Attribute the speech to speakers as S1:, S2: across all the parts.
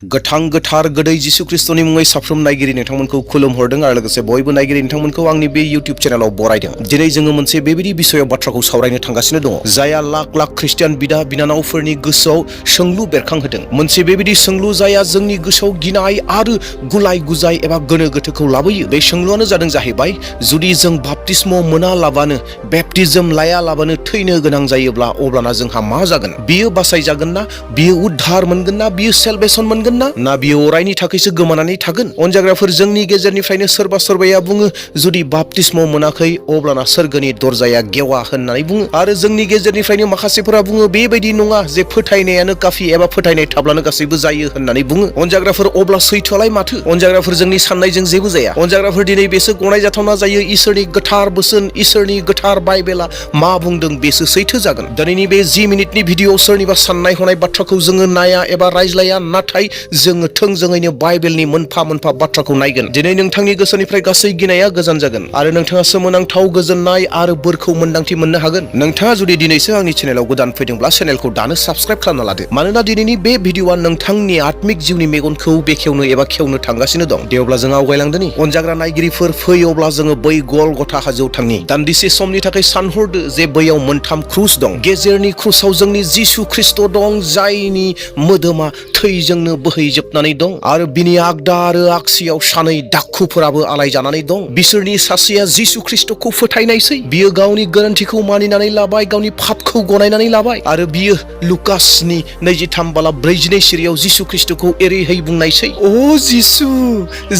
S1: गोथां गोथार गोदै जिसु ख्रिस्टनि मुङै साफ्रोम नायगिरि नोंथांमोनखौ खुलुमहरदों आरो लोगोसे बयबो नायगिरि नोंथांमोनखौ आंनि बे इउटिउब चेनेलाव बरायदों। दिनै जोङो मोनसे बेबायदि बिषयाव बाथ्राखौ सावरायनो थांगासिनो दङ जायहा लाख लाख ख्रिस्टियान बिदा बिनानावफोरनि गोसोआव सोंलु बेरखांहोदों। मोनसे बेबायदि सोंलु जायहा जोंनि गोसोआव गिनाय आरो गुलाय गुजाय एबा गोनो गोथोखौ लाबोयो। बे सोंलुआनो जादों जाहैबाय, जुदि जों बाप्तिस्म मोनालाबानो बेप्टिजम लायालाबानो थैनो गोनां जायोब्ला अब्लाना जोंहा मा जागोन? बियो बासायजागोन ना? बियो उद्धार मोनगोन ना? बियो सेलभेसन मोनगोन ना बियो अरायनि थाखायसो गोमानानै थागोन? अनजाग्राफोर, जोंनि गेजेरनिफ्रायनो सोरबा सोरबाया बुङो, जुदि बाप्तिस्म मोनाखै अब्लाना सोरगोनि दरजाया गेवा होननानै बुङो। आरो जोंनि गेजेरनिफ्रायनो माखासेफोरा बुङो, बेबायदि नङा जे फोथायनायानो काफि एबा फोथायनाय थाब्लानो गासैबो जायो होननानै बुङो। अनजाग्राफोर, अब्ला सैथोआलाय माथो? अनजाग्राफोर, जोंनि साननायजों जेबो जाया। अनजाग्राफोर, दिनै बेसो गनायजाथावना जायो, इसोरनि गोथार बोसोन, इसोरनि गोथार बाइबेला मा बुंदों बेसो सैथो जागोन। दिनैनि बे 10 मिनिटनि भिडिअ सोरनिबा साननाय हनाय बाथ्राखौ जोङो नाया एबा रायज्लाया, नाथाय जोङो थोंजोङैनो बाइबेलनि मोनफा मोनफा बाथ्राखौ नायगोन। दिनै नोंथांनि गोसोनिफ्राय गासै गिनाया गोजान जागोन आरो नोंथाङा सोमोनांथाव गोजोननाय आरो बोरखौ मोन्दांथि मोननो हागोन। नोंथाङा जुदि दिनैसो आंनि चेनेलाव गोदान फैदोंब्ला चेनेलखौ दानो साबस्क्राइब खालामना लादो, मानोना दिनैनि बे भिडिअआ नोंथांनि आत्मिक जिउनि मेगनखौ बेखेवनो एबा खेवनो थांगासिनो दं। दे अब्ला जों आवगायलांदोनि। अनजाग्रा नायगिरिफोर, फै अब्ला जोङो बै गलगथा हाजोआव थांनि। दान्दिसे समनि थाखाय सानहरदो जे बैयाव मोनथाम क्रुस दं। गेजेरनि क्रुसाव जोंनि जिसु ख्रिस्ट दं, जायनि मोदोमा थैजोंनो बोहैजोबनानै दं आरो बिनि आगदा आरो आगसियाव सानै दाखुफोराबो आलाय जानानै दं। बिसोरनि सासेया जिसु ख्रिस्टखौ फोथायनायसै, बियो गावनि गोरोन्थिखौ मानिनानै लाबाय, गावनि पापखौ गनायनानै लाबाय आरो बियो लुकासनि 23:42 सिरियाव जिसु ख्रिस्टखौ एरैहाय बुंनायसै, ओ जिसु,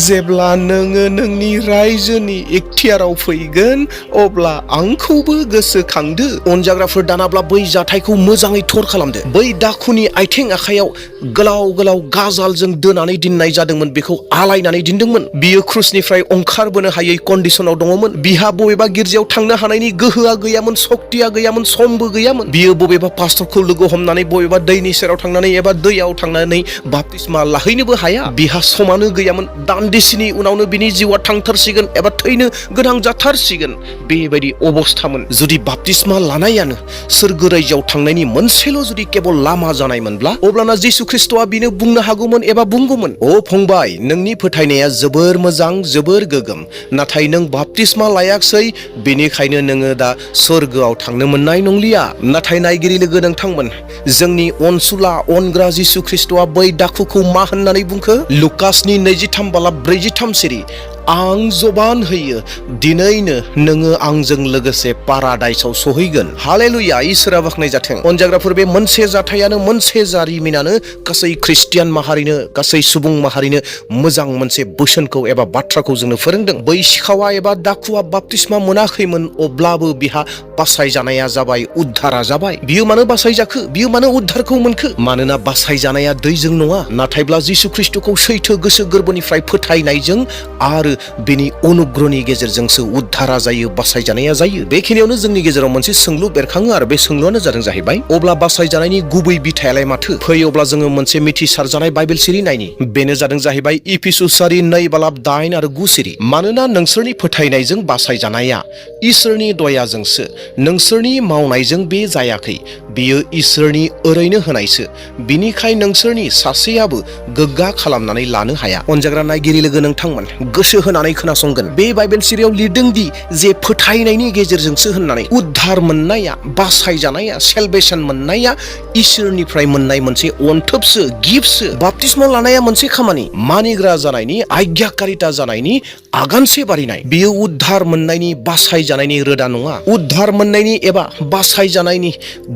S1: जेब्ला नोङो नोंनि रायजोनि इख्तियाराव फैगोन अब्ला आंखौबो गोसोखांदो। अनजाग्राफोर, दानाब्ला बै जाथायखौ मोजाङै थर खालामदो। बै दाखुनि आथिं आखायाव गोलाव गोलाव गाजालजों दोनानै दोननाय जादोंमोन, बेखौ आलायनानै दोनदोंमोन। बियो क्रुसनिफ्राय ओंखारबोनो हायै कन्डिसनाव दङमोन। बिहा बबेबा गिर्जायाव थांनो हानायनि गोहोआ गैयामोन, सक्तिया गैयामोन, समबो गैयामोन। बियो बबेबा पास्टरखौ लोगो हमनानै बबेबा दैनि सेराव थांनानै एबा दैयाव थांनानै बाप्तिस्मा लाहैनोबो हाया। बिहा समानो गैयामोन। दान्दिसेनि उनावनो बिनि जिउआ थांथारसिगोन एबा थैनो गोनां जाथारसिगोन, बेबायदि अबस्थामोन। जुदि बाप्तिस्मा लानायानो सोरगो रायजोआव थांनायनि मोनसेल' जुदि केबल लामा जानायमोनब्ला अब्लाना जिसु ख्रिस्टआ बिनो बुंनो हागौमोन एबा बुंगौमोन, ओ फंबाय, नोंनि फोथायनाया जोबोर मोजां, जोबोर गोगोम, नाथाय नों बाप्तिस्मा लायाखसै, बेनिखायनो नोङो दा सोरगोआव थांनो मोननाय नंलिया। नाथाय नायगिरि लोगो नोंथांमोन, जोंनि अनसुला अनग्रा जिसु ख्रिस्टआ बै दाखुखौ मा होननानै बुंखो? लुकासनि 23:43 सिरि, आं जबान होयो, दिनैनो नोङो आंजों लोगोसे पाराडाइसआव सहैगोन। हालेलुया, इसोरा बाख्नाय जाथों। अनजाग्राफोर, बे मोनसे जाथायानो, मोनसे जारिमिनानो गासै ख्रिस्टियान माहारिनो, गासै सुबुं माहारिनो मोजां मोनसे बोसोनखौ एबा बाथ्राखौ जोंनो फोरोंदों। बै सिखावा एबा दाखुआ बाप्तिस्मा मोनाखैमोन, अब्लाबो बिहा बासायजानाया जाबाय, उद्धारा जाबाय। बियो मानो बासायजाखो? बियो मानो उद्धारखौ मोनखो? मानोना बासायजानाया दैजों नङा, नाथायब्ला जिसु ख्रिस्टखौ सैथो गोसो गोरबोनिफ्राय फोथायनायजों आरो बेनि अनुग्रहनि गेजेरजोंसो उद्धारा जायो, बासायजानाया जायो। बेखिनियावनो जोंनि गेजेराव मोनसे सोंलु बेरखाङो आरो बे सोंलुआनो जादों जाहैबाय, अब्ला बासायजानायनि गुबै बिथायालाय माथो? फै अब्ला जोङो मोनसे मिथिसारजानाय बाइबेल सिरि नायनि। बेनो जादों जाहैबाय इफिसुसारि 2:8 आरो 9 सिरि। मानोना नोंसोरनि फोथायनायजों बासायजानाया इसोरनि दयाजोंसो, नोंसोरनि मावनायजों बे जायाखै, बियो इसोरनि ओरैनो होनायसो, बिनिखाय नोंसोरनि सासेयाबो गोग्गा खालामनानै लानो हाया। अनजाग्रा नायगिरि लोगो नोंथांमोन, गोसो होनानै खोनासंगोन। बे बाइबेल सिरियाव लिरदों दि जे फोथायनायनि गेजेरजोंसो होननानै, उद्धार मोननाया, बासायजानाया, सेलभेसन मोननाया इसोरनिफ्राय मोननाय मोनसे अनथोबसो, गिफ्टसो। बाप्तिस्मा लानाया मोनसे खामानि, मानिग्रा जानायनि, आज्ञाकारिता जानायनि आगानसे बारिनाय। बियो उद्धार मोननायनि, बासायजानायनि रोदा नङा। उद्धार मोननायनि एबा बासायजानायनि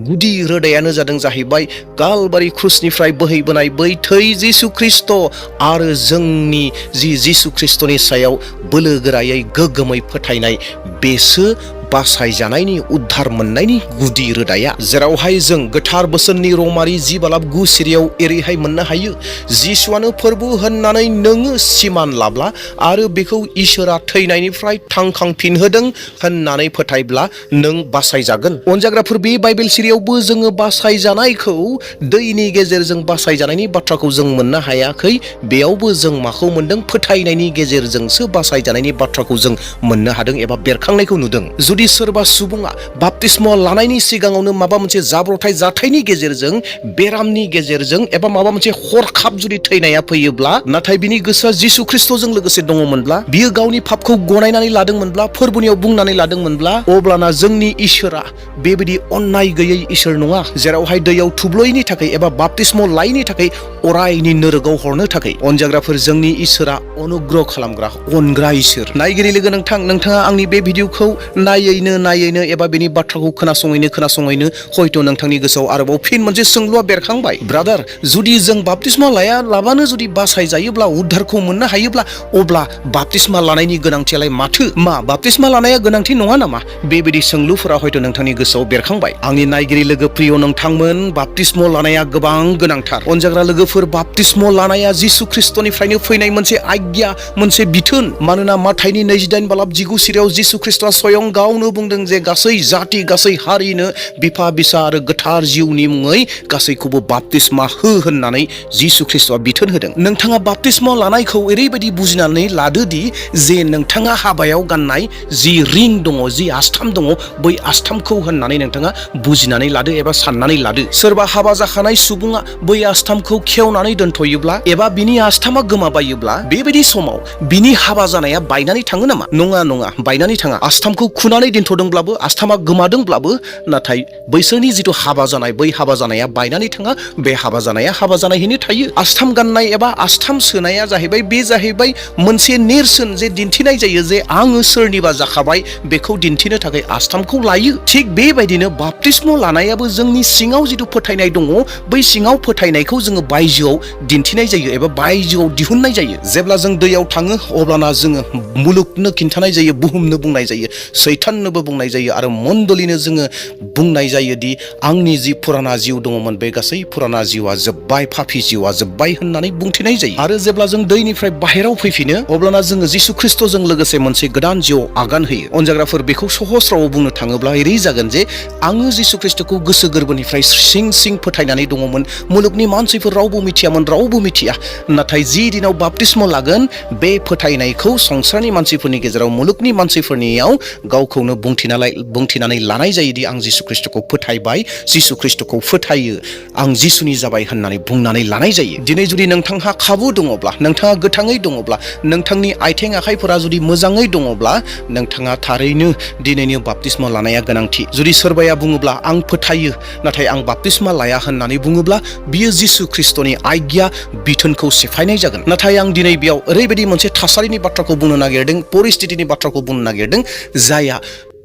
S1: गुदि रोदायानो जादों जाहैबाय कालबारि क्रुसनिफ्राय बोहैबोनाय बै थै, जिसु ख्रिस्ट आरो जोंनि जिसु ख्रिस्टनि सायाव बोलो गोरायै गोग्गोमै फोथायनाय, बेसो बासायजानायनि, उद्धार मोननायनि गुदि रोदाया। जेरावहाय जों गोथार बोसोननि रमारि 10:9 सिरियाव एरैहाय मोननो हायो, जिसुआनो फोरबो होननानै नोङो सिमान लाब्ला आरो बेखौ इसोरा थैनायनिफ्राय थांखांफिनहोदों होननानै फोथायब्ला नों बासायजागोन। अनजाग्राफोर, बे बाइबेल सिरियावबो जोङो बासायजानायखौ, दैनि गेजेरजों बासायजानायनि बाथ्राखौ जों मोननो हायाखै। बेयावबो जों माखौ मोनदों? फोथायनायनि गेजेरजोंसो बासायजानायनि बाथ्राखौ जों मोननो हादों एबा बेरखांनायखौ नुदों। जुदि जुदि सोरबा सुबुङा बाप्तिस्म लानायनि सिगाङावनो माबा मोनसे जाब्रबथाय जाथायनि गेजेरजों बेरामनि गेजेरजों एबा माबा मोनसे हरखाब जुदि थैनाया फैयोब्ला नाथाय बिनि गोसोआ जिसु ख्रिस्टजों लोगोसे दङमोनब्ला बियो गावनि पापखौ गनायनानै लादोंमोनब्ला फोरबोनियाव बुंनानै लादोंमोनब्ला अब्लाना जोंनि इसोरा बेबायदि अन्नाय गैयै इसोर नङा जेरावहाय दैयाव थुब्ल'यैनि थाखाय एबा बाप्तिस्म लायैनि थाखाय अरायनि नोरगआव हरनो थाखाय अनजाग्राफोर जोंनि इसोरा अनुग्रह खालामग्रा अनग्रा इसोर। नायगिरि लोगो नोंथाङा आंनि बे भिडिअखौ नायैनो एबा बेनि बाथ्राखौ खोनासङैनो हयथ' नोंथांनि गोसोआव आरोबाव फिन मोनसे सोंलुआ बेरखांबाय, ब्रादार जुदि जों बाप्तिस्मा लायालाबानो जुदि बासाय जायोब्ला उद्धारखौ मोननो हायोब्ला अब्ला बाप्तिस्मा लानायनि गोनांथियालाय माथो? मा बाप्तिस्मा लानाया गोनांथि नङा नामा? बेबायदि सोंलुफोरा हयथ' नोंथांनि गोसोआव बेरखांबाय। आंनि नायगिरि लोगो प्रिय नोंथांमोन, बाप्तिस्म लानाया गोबां गोनांथार। अनजाग्रा लोगोफोर, बाप्तिस्म लानाया जिसु ख्रिस्टनिफ्रायनो फैनाय मोनसे आज्ञा, मोनसे बिथोन। मानोना माथाइनि 28:19 जिसु ख्रिस्टआ स्वयं गावनो बुंदों जे गासै जाति गासै हारिनो बिफा बिसा आरो गोथार जिउनि मुङै गासैखौबो बाप्तिस्मा हो होननानै जिसु ख्रिस्टआ बिथोन होदों। नोंथाङा बाप्तिस्मा लानायखौ ओरैबायदि बुजिनानै लादोदि जे नोंथाङा हाबायाव गाननाय जि रिं दङ, जि आस्थाम दङ, बै आस्थामखौ होननानै नोंथाङा बुजिनानै लादो एबा साननानै लादो। सोरबा हाबा जाखानाय सुबुङा बै आस्थामखौ खेवनानै दोनथ'योब्ला एबा बिनि आस्थामा गोमाबायोब्ला बेबायदि समाव बिनि हाबा जानाया बायनानै थाङो नामा? नङा, बायनानै थाङा। आस्थामखौ खुनानै दोनथ'दोंब्लाबो, आस्थामा गोमादोंब्लाबो, नाथाय बैसोरनि जिथु हाबा जानाय बै हाबा जानाया बायनानै थाङा। बे हाबा जानाया हाबा जानायैनो थायो। आस्थाम गाननाय एबा आस्थाम सोनाया जाहैबाय मोनसे नेरसोन जे दिन्थिनाय जायो जे आङो सोरनिबा जाखाबाय बेखौ दिन्थिनो थाखाय आस्थामखौ लायो। थिग बेबायदिनो बाप्तिस्म लानायाबो जोंनि सिङाव जिथु फोथायनाय दङ बै सिङाव फोथायनायखौ जोङो बायजोआव दिन्थिनाय जायो एबा बायजोआव दिहुननाय जायो। जेब्ला जों दैयाव थाङो अब्लाना जोङो मुलुगनो खिन्थानाय जायो, बुहुमनो बुंनाय जायो, सैताननोबो बुंनाय जायो आरो मण्डलिनो जोङो बुंनाय जायोदि आंनि जि फुराना जिउ दङमोन बे गासै फुराना जिउआ जोब्बाय, पापि जिउआ जोब्बाय होननानै बुंथिनाय जायो। आरो जेब्ला जों दैनिफ्राय बाहेराव फैफिनो अब्लाना जोङो जिसु ख्रिस्टजों लोगोसे मोनसे गोदान जिउआव आगान होयो। अनजाग्राफोर, बेखौ सहज रावाव बुंनो थाङोब्ला एरै जागोन जे आङो जिसु ख्रिस्टखौ गोसो गोरबोनिफ्राय सिं फोथायनानै दङमोन। मुलुगनि मानसिफोर रावबो मिथिया। नाथाय जि दिनाव बाप्तिस्म लागोन बे फोथायनायखौ संसारनि मानसिफोरनि गेजेराव, मुलुगनि मानसिफोरनियाव गावखौनो बुंथिनानै लानाय जायोदि आं जिसु ख्रिस्टखौ फोथायबाय, जिसु ख्रिस्टखौ फोथायो, आं जिसुनि जाबाय होननानै बुंनानै लानाय जायो। दिनै जुदि नोंथांहा खाबु दङब्ला, नोंथाङा गोथाङै दङब्ला, नोंथांनि आथिं आखाइफोरा जुदि मोजाङै दङब्ला नोंथाङा थारैनो दिनैनि बाप्तिस्मा लानाया गोनांथि। जुदि सोरबाया बुङोब्ला आं फोथायो नाथाय आं बाप्तिस्मा लाया होननानै बुङोब्ला बियो जिसु ख्रिस्टनि आज्ञा बिथोनखौ सिफायनाय जागोन। नाथाय आं दिनै बेयाव ओरैबायदि मोनसे थासारिनि बाथ्राखौ बुंनो नागिरदों, परिस्थितिनि बाथ्राखौ बुंनो नागिरदों, जायहा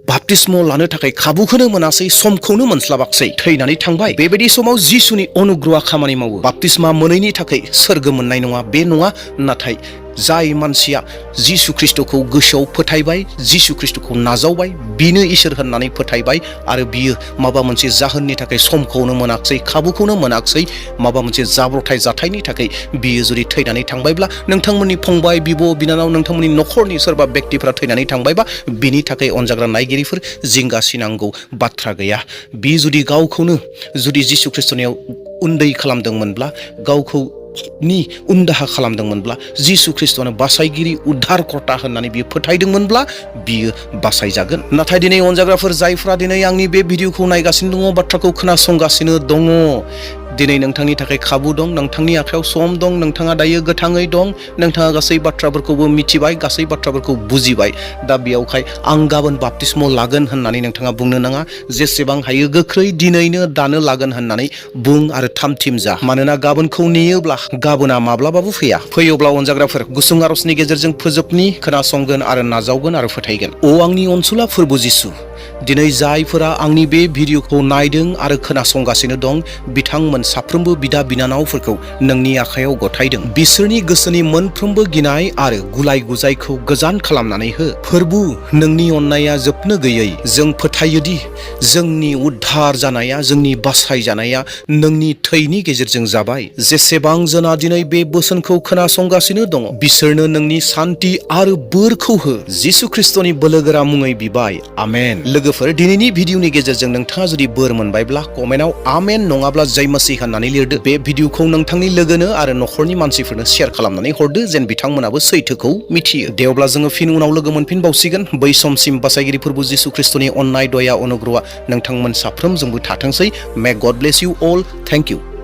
S1: बाप्तिस्म लानो थाखाय खाबुखौनो मोनासै, समखौनो मोनस्लाबाखसै, थैनानै थांबाय। बेबायदि समाव जिसुनि अनुग्रहआ खामानि मावो। बाप्तिस्मा मोनैनि थाखाय सोरगो मोननाय नङा बे नङा, नाथाय जाय मानसिया जिसु ख्रिस्टखौ गोसोआव फोथायबाय, जिसु ख्रिस्टखौ नाजावबाय, बिनो इसोर होननानै फोथायबाय आरो बियो माबा मोनसे जाहोननि थाखाय समखौनो मोनाखसै, खाबुखौनो मोनाखसै, माबा मोनसे जाब्रबथाय जाथायनि थाखाय बियो जुदि थैनानै थांबायब्ला, नोंथांमोननि फंबाय, बिब', बिनानाव, नोंथांमोननि न'खरनि सोरबा व्यक्तिफ्रा थैनानै थांबायबा बिनि थाखाय अनजाग्रा नायगिरिफोर जिंगासिनांगौ बाथ्रा गैया। बि जुदि गावखौनो जुदि जिसु ख्रिस्टनियाव उन्दै खालामदोंमोनब्ला, गावखौ उनदाहा खालामदोंमोनब्ला, जिसु ख्रिस्टआनो बासायगिरि उद्धारकर्ता होननानै बियो फोथायदोंमोनब्ला बियो बासायजागोन। नाथाय दिनै अनजाग्राफोर जायफ्रा दिनै आंनि बे भिडिअखौ नायगासिनो दङ, बाथ्राखौ खोनासंगासिनो दङ, दिनै नोंथांनि थाखाय खाबु दं, नोंथांनि आखायाव सम दं, नोंथाङा दायो गोथाङै दं, नोंथाङा गासै बाथ्राफोरखौबो मिथिबाय, गासै बाथ्राफोरखौ बुजिबाय। दा बेयावहाय आं गाबोन बाप्तिस्म लागोन होननानै नोंथाङा बुंनो नाङा। जेसेबां हायो गोख्रै दिनैनो दानो लागोन होननानै बुं आरो थामथिम जा। मानोना गाबोनखौ नेयोब्ला गाबोना माब्लाबाबो फैया। फैयोब्ला अनजाग्राफोर गुसुं आरजनि गेजेरजों फोजोबनि, खोनासंगोन आरो नाजावगोन आरो फोथायगोन। अ आंनि अनसुला फोरबो जिसु, दिनै जायफोरा आंनि बे भिडिअखौ नायदों आरो खोनासंगासिनो दं बिथांमोन साफ्रोमबो बिदा बिनानावफोरखौ नोंनि आखायाव गथायदों। बिसोरनि गोसोनि मोनफ्रोमबो गिनाय आरो गुलाय गुजायखौ गोजान खालामनानै हो। फोरबु, नोंनि अननाया जोबनो गैयै। जों फोथायोदि जोंनि उद्धार जानाया, जोंनि बासायजानाया नोंनि थैनि गेजेरजों जाबाय। जेसेबां जना दिनै बे बोसोनखौ खोनासंगासिनो दङ बिसोरनो नोंनि सान्थि आरो बोरखौ हो। जिसु ख्रिस्टनि बोलोगोरा मुङै बिबाय, आमेन। लोगोफोर दिनैनि भिडिअनि गेजेरजों नोंथाङा जुदि बोर मोनबायब्ला कमेन्टआव आमेन नङाब्ला जय मसीह होननानै लिरदो। बे भिडिअखौ नोंथांनि लोगोनो आरो न'खरनि मानसिफोरनो शेयार खालामनानै हरदो जेन बिथांमोनाबो सैथोखौ मिथियो। दे अब्ला जोङो फिन उनाव लोगो मोनफिनबावसिगोन। बै समसिम बासायगिरि फोरबो जिसु ख्रिस्टनि अननाय दया अनुग्रहआ नोंथांमोन साफ्रोमजोंबो थाथोंसै। May God bless you all. Thank U.